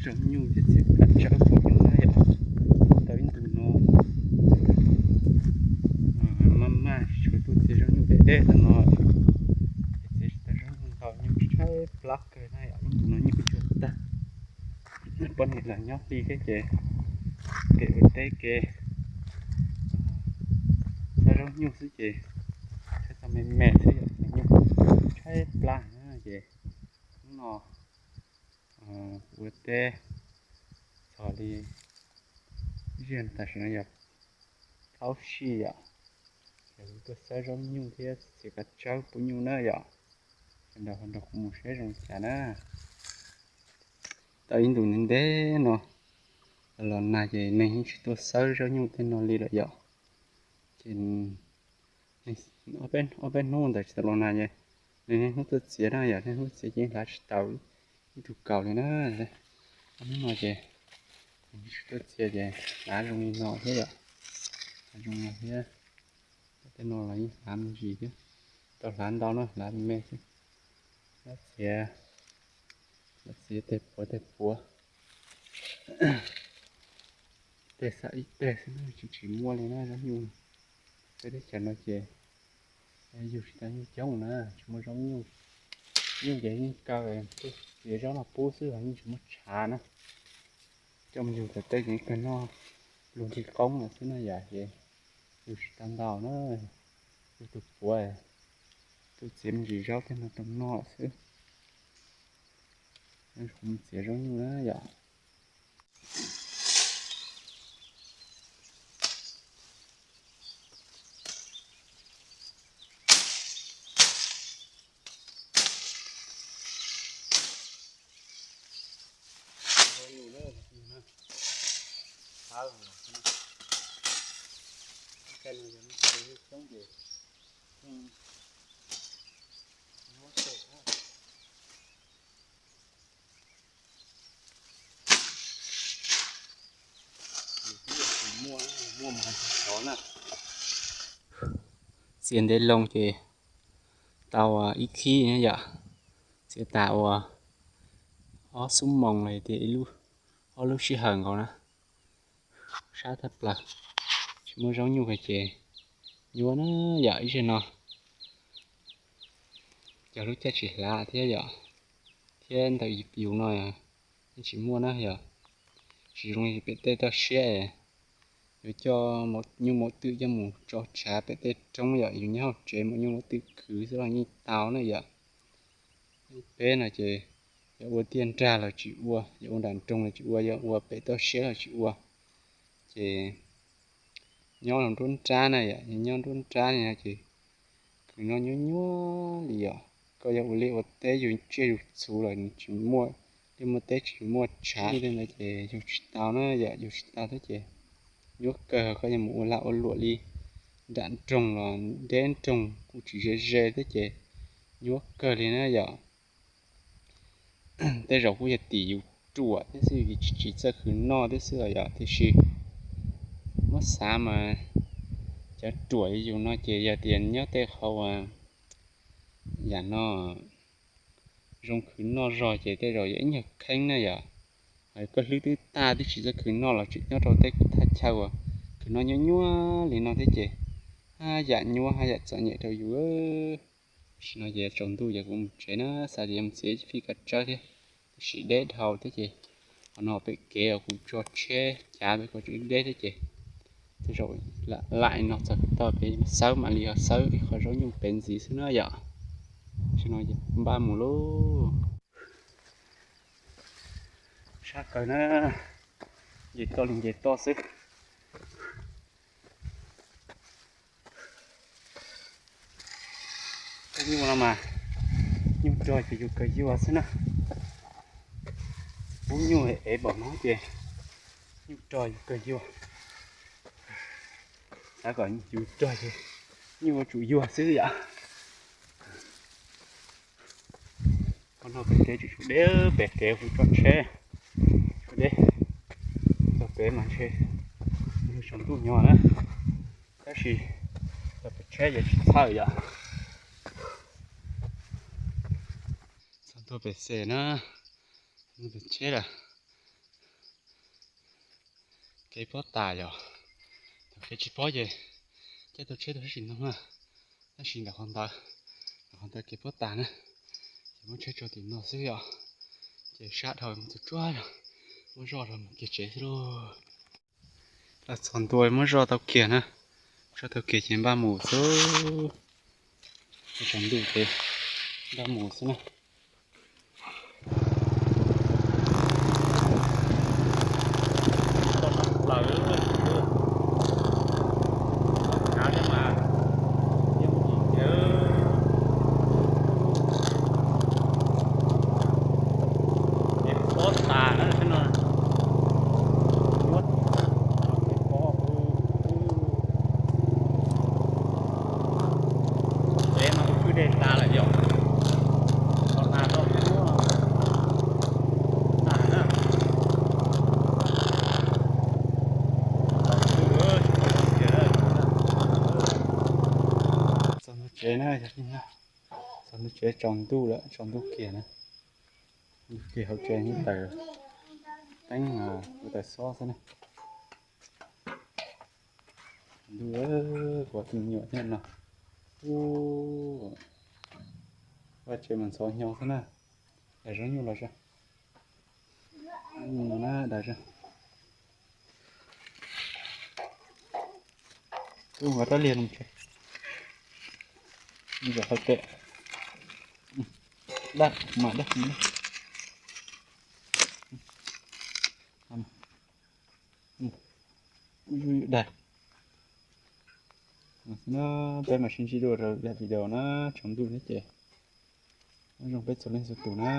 Zaub nyuj thiab txiav kav tsawb pub nyuj na yom. Tau ib ntus no maj maj tsis tshua tuaj txiav zaub nyuj deb deb tau no, ces txiav tsis tau zaub nyuj ntau, nyuj tshaib plab kawg na yom. Ib ntus no nyuj tsuag tag. Poj niam los nyob hli thiab ces kev ua teb kev xab zaub nyuj xwb ces txhob tau me me xwb yom, nyuj tshaib plab na ces hnub no ua teb txog li ib zaug tam sim no yog plaub sij yom, ces kuv tuaj xawb zaub nyuj thiab txiav kav tsawb pub nyuj na yom. Sawv daws ho nrog kuv mus saib zoo cas na. Tau ib ntus ntev ntev no los nag ces neeg yeej tsis tuaj xawb zaub nyuj tej no li lawm yom. Ces ob peb hnub ntawd tsis tau los nag ces neeg niaj hnub tuaj txiav na yom, niaj hnub txiav ces hlav tsis tau ib tug kaus li na. Ob hnub no ces neeg tsis tuaj txiav ces hlav zoo li no thiab yom, hlav zoo li no thiab. Tej no los yeej hlav me ntsis thiab, tau hlav ntau na, hlav me me xwb. Hlav txiav, hlav txiav tej puav tej puav, tej xam ib teg xwb na, tsis tsis muaj li na zaub nyuj. Peb teb chaws no ces yug tsis tau nyuj coob na, tsis muaj zaub nyuj. Nyuj ces yeej kaw, txiav zaub no pub xwb los yeej tsis muaj tshav na. Coj mus yug tau tej ces kawg noj luag nrig qoob lawm xwb na yom, ces yug tsis tau ntau na. Yug tus puav, tus txiav me ntsis zaub tej no rau noj lawm xwb. Kuv mus txiav zaub nyuj na yom. Txiav ntev loo ces tau ib khib na yom, txiav tas ua ob xuab moos los tias ib lub, ob lub sij hawm nkaus na. Sab tag plaws, tsis muaj zaub nyuj ces nyuaj na yom ib zaug no. Cov lub caij tsis hlav thiab yom, thiab ntawm yus no yeej tsis muaj na yom. Tsis zoo li pem tej toj siab yuav coj nyuj muab twm coj mus tso tshav pem tej roob yom, yus nyob hauv tsev muab nyuj muab twm kwv xwb los yeej tau na yom. Peb no ces yog ua tiaj nrag los tsis ua, yog ua nram nroog los tsis ua, yog ua pem toj siab los tsis ua. Ces nyob los nruab nrab na yom, yog nyob nruab nrab li no ces kwv noj nyuaj nyuaj li yom. Koj yog ua liaj ua teb yus tsiaj yus txhu los nws tsis muaj liaj muaj teb tsis muaj tshav li ntawd ces yug tsis tau na yom, yug tsis tau thiab ces nyuaj kawg. Koj yog mus ua lag ua luam li nram nroog los deb nroog kuj tsis ze ze thiab ces nyuaj kawg li na yom. Tej zaum kuj yog tim yus ruam thiab xwb, yus tsis txawj khwv noj thiab xwb os yom, tiam sis muab xav mas cov ruam yus no ces yog tias nyob tej qhov uas yam no zoo khwv noj zog ces tej zaum yog ib nyuag kheeb na yom. Koj hlwb twb tag twb tsis txawj khwv noj los tseem nyob rau tej thaj chaw uas khwv noj nyuaj nyuaj li no thiab ces haj yam nyuaj haj yam txom nyem rau yus. Tam sim no ces tsaus ntuj ces kuv mus tsev na, xav tias yuav mus txiav ib fij kav tsawb thiab, tiam sis deb dhau thiab ces qhov no pem kev uas kuv tso tsheb cav pem ko tseem deb thiab ces tej zaum lam laim no txog pem toj pem xawb mam li ho xawb ib qho zaub nyuj pem ntxiv xwb na yom. Tam sim no ces npaj mus lauj. Sab kawg na, nce toj li nce toj xwb. Tej nyuj no mas nyuj rog ces yus kawg yuag xwb na. Pub nyuj ev npaum no ces nyuj rog yus kawg yuag. Xav kom yus rog ces nyuj ua tsum yuag xwb yom. Qhov no pem kev tseem tshuav deb, pem kev kuv tso tsheb tshuav deb. Txog pem mas ntshe tsaus ntuj nyob na, tab sis txog pem tsheb ces tsis txhawj yom. Txog ntua pem xes na, txog ntua pem tsheb lawm, Kev pob tas yom, thaum kev tsis pob ces caij tau tsheb tuaj sab sim no na, tab sis ntawm qhov ntawd, ntawm qhov ntawd kev pob tas na, ces muab tsheb tso tim no xwb yom, ces sab dhau mus txog tsuag yom, muab zoj rau mus kiag tsev xwb lauj. Los txog ntua muab zoj tau kiag na, zoj tau kiag ces npaj mus xwb, tsaus ntuj ces npaj mus xwb na. Tsev no tus kwj dej tas lawm yom, tau tas tau tuaj tas na. Txog ntua tsev na, txog ntua tsev tsaus ntuj lawm, tsaus ntuj kiag na. Ntuj kiag hauv tsev yeej tawm teeb, ua tawm xob xwb na. Ntuj, kuv tus me nyuam thiab no, ua tsev mas ntxhov hnyo xwb na. Daim zaub nyuj los saib, no na daim zaub. Kuv nqa rab liag los tsev, ntawm hauv tsev. Daj mas daj. Daj. Peb mam sib ntsib dua rau daim video na, tsaus ntuj thiab ces nyob zoo peb txhua leej txhua tus na.